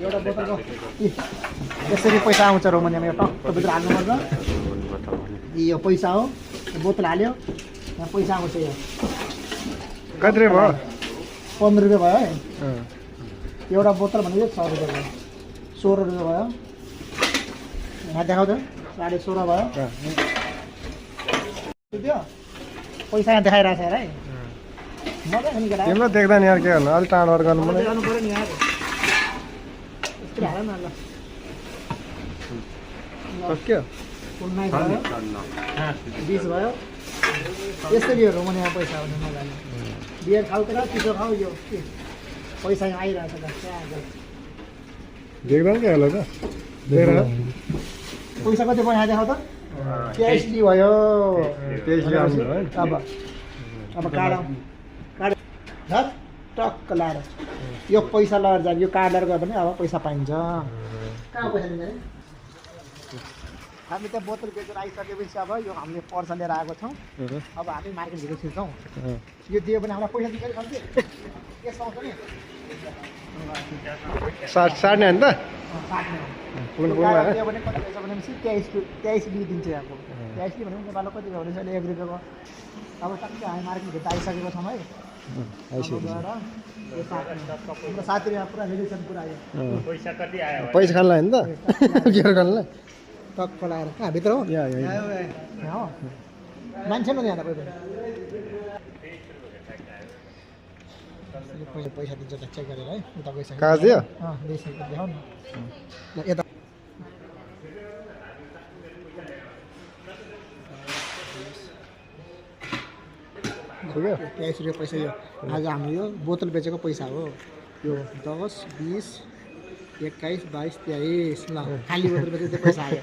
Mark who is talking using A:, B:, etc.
A: एउटा बोतलको यसरी पैसा आउँछ रोमानियामा यो टक्कभित्र हाल्नुपर्छ। यो पैसा हो, बोतल हाल्यो यहाँ पैसा आउँछ। यो
B: कति भयो?
A: 15 रुपियाँ भयो है। एउटा बोतल भनेको 6 रुपियाँ भयो, 16 रुपियाँ भयो। यहाँ देखाउँछ 16.5 भयो। त्यो पैसा यहाँ देखाइरहेछ यार है। मजा नि केटा
B: तिम्रो देख्दैन यार, के गर्नु अलि टाढो गर्नु पर्यो।
A: गर्नु पर्यो नि यार। यस्तो हाल न ल।
B: सक्यो
A: 19 भयो, 20 भयो। यसरी हो रोमानियामा पैसा आउने मजाले। बियर खाऊ तर चिसो खाऊ, यो के पैसा यहाँ आइरहेछ त क्या।
B: देख्दैन के होला त देख्दैन।
A: पैसा कति भयो यहाँ देखाउ त। TSD भयो। अब काढौँ धत टक्क लाएर यो पैसा लगेर जाने। यो कार्ड लिएर गयो भने अब पैसा पाइन्छ। कहाँ पैसा दिन्छ अरे? हामी त बोतल बेचेर आइसकेपछि अब यो हामीले पर्स लिएर आएको छौँ। अब हामी मार्केटभित्र छिर्छौँ। यो दियो भने हामीलाई पैसा दिन्छ कम्ती के पाउँछ नि।
B: साट्ने होइन त?
A: दियो भने कति पैसा भनेपछि 23 दिन्छ यहाँको। 23 भनेको नेपालको कति भयो भने 1 रुपियाँको। अब टक्कै हामी मार्केटभित्र आइसकेको छौँ है। हाम्रो साथीहरू पुरा रिलेसन पुरा आयो।
B: पैसा खानलाई होइन त? के खानलाई
A: टक्क लगाएर कहाँ भित्र हो? यहाँ हो मान्छे न यहाँ तपाईँ पैसा दिन्छ त चेक गरेर है। उता पैसा
B: कहाँ दियो?
A: देखाउ न यता।
B: ठिकै
A: 23 रुपियाँ पैसा यो आज हामीले यो बोतल बेचेको पैसा हो। यो 10, 20, 21, 22, 23 ल खाली बोतल बेचेको पैसा आयो।